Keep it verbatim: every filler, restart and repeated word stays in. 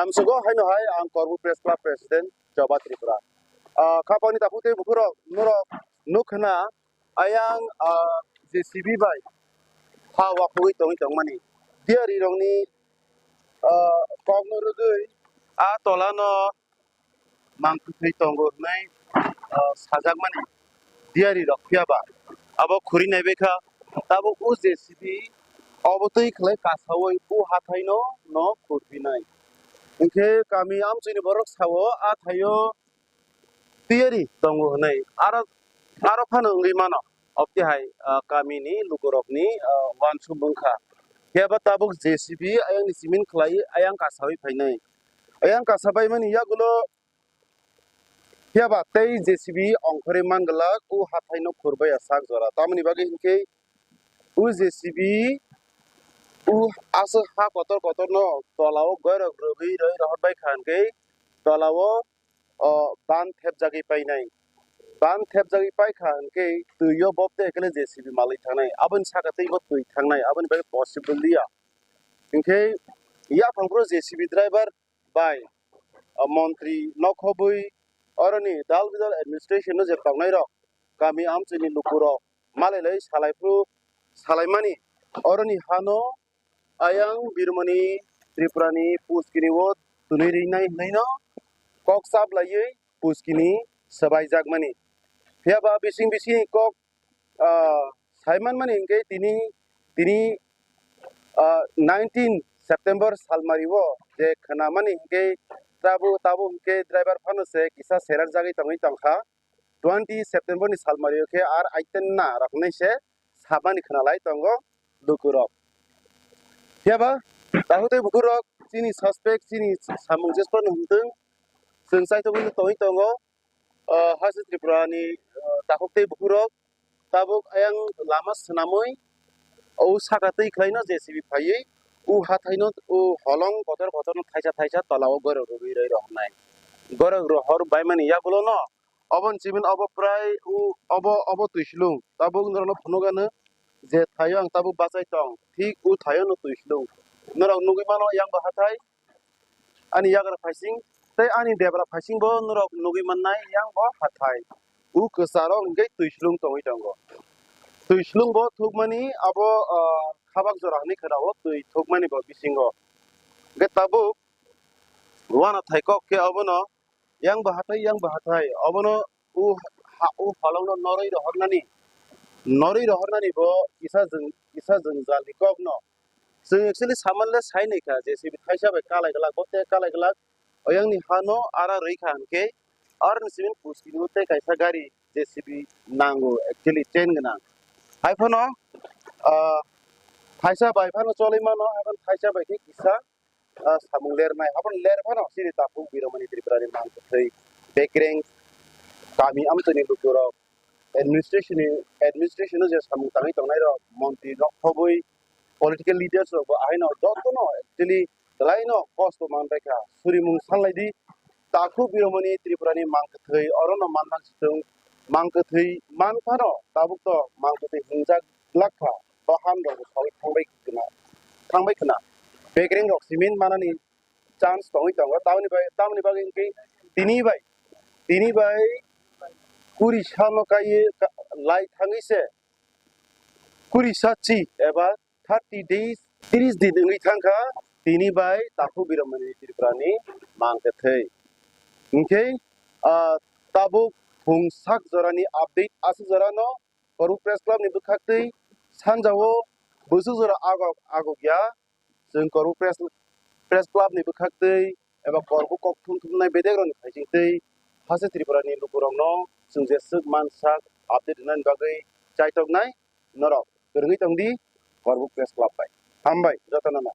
Hamsugo haino hai ang Korbuk Press Club President Joba Tripura. Ah, khapangni takhuk tei bukhurok norok nuk khna ayang, ah, J C B bai ha wakhugwi tongwi tongmani. Diyari rokni, ah, kokno rwgwi a tolano mang kwthwi tongo hwnwi, ah, sajakmani diyari rok, phiya ba abo khuri naibai kha, tabuk o J C B obo twi khlai kasaui o hathaino no khurpinai. Hinkhe kami amchini borok sao a thaio tiyari tongo hwnwi aro, aro phano wngwi mano. Obtwi hai, ah, kamini lukurokni, ah, uansuk wngkha. Phiya ba tabuk J C B ayangni simin khlai ayang kasaui phainai. Ayang kasabaimani yagulo phiya ba tei J C B ongkhorwi man glak o hathaino khurbai ya sak jora. Tamoni bagwi hinkhe o J C B o aswk ha kotor kotorno tolao goirok rwgwi rwi rohor bai kha hinkhe tolao o ban thepjagwi painai. Ban thepjagwi paikha hinkhe twio bobde ekle J C B malwi thangnai, aboni saka tei bo twi thangnai, aboni bagwi possible liya. Hinkhe yaphang phuru J C B driver bai, o montri nokhobwi oroni dal bidal administration no je tongnai rok kami amchini lukurok malai lai salai phuru salaimani oroni hano ayang Birmani Tripurani puskini o twnwi rinai hwnwi no kok chap laiwi puskini swbaijakmani. Phiya ba bising bising kok, ah, saimanmani hinkhe tini, tini, ah, nineteen September salmari o je khwnamani hinkhe tabuk, tabuk hinkhe driver phano se kisa serak jagwi tongwi tongkha. Twenty September ni salmari o khe ar aiten na roknai se sabani khwnalai tongo lukurok. Phiya ba takhuk tei bukhurok chini suspect, chini samung jesphano himtwng chwng chaithogwi tongwi tongo. O, haste Tripura ni, o, takhuk tei bukhurok tabuk ayang lama swnamwi o saka twi khlaino J C B phaiwi o hathaino o holong kotor kotorno thaisa thaisa tolao goirok rwgwi rwi rohornai. Goirok rohor baimani yagulono oboni simin obo prai o obo, obo twislung. Tabuk norokno phunukgano je thaio ang tabuk bachai tong, thik o thaiono twislung. Norok nugwi mano yang bo hathai, ani yagra phaising tei ani debra phaising bo norok nugwi mannai yang bo hathai. O kwcharo hinkhe twislung tongwi tongo. Twislung bo thukmani abo, ah, khabak jora hinwi khwnao twi thukmani bo bisingo. Hinkhe tabuk uanathai kok khe obono yang bo hathai, yang bo hathai, obono o ha, o holongno norwi rohornani, norwi rohornani bo kisa jwng, kisa jwngjalni kokno. Chwng actually samanle sai naikha, J C B thaisa bai kalai glak, bo tei kalai glak, oyangni hano ara rwikha hinkhe, aroni simin puskini o tei kaisa gari J C B nango, actually chain gwnang. Haiphano, ah, thaisa bai phano cholwi mano, haiphano thaisa bai khe kisa, ah, samung lernai. Aboni ler phano chini takhuk Biromani Tripurani mang kwthwi bekereng kami amtwini lukurok administration ni, administration o je samung tangwi tongnai rok, montri rok khobwi political leaders rok bo ahaino jotono actually belaino kosto manbaikha. Surimung sanlaidi, takhuk Biromani Tripurani mang kwthwi orono manman swtwng, mang kwthwi man phano tabuk to mang kwthwi hingjak glak kha, bahan rok bo sawi thangbai khna, thangbai khna. Bekereng rok simin manani chance tongwi tongo. Tamoni bai, tamoni bagwi hinkhe tini bai, tini bai kuri sano kaiye ka-, lai thangwi se kuri sa chi eba thirty days, tris din wngwi thangkha tini bai takhuk Biromani Tripurani mang kwthwi. Hinkhe, ah, tabuk phung sak jorani update aswk jorano Korbuk Press Club ni bwkhaktwi sanjao bwswk jora agok, agok ya. Chwng Korbuk Press, Press Club ni bwkhaktwi eba Korbuk kok thum thumnai bedek rokni phaisingtwi haste Tripura ni lukurokno chwng jeswk mansak update rwnani bagwi chaitoknai norok kwrwngwi tongdi Korbuk Press Club bai. Hambai jotono no.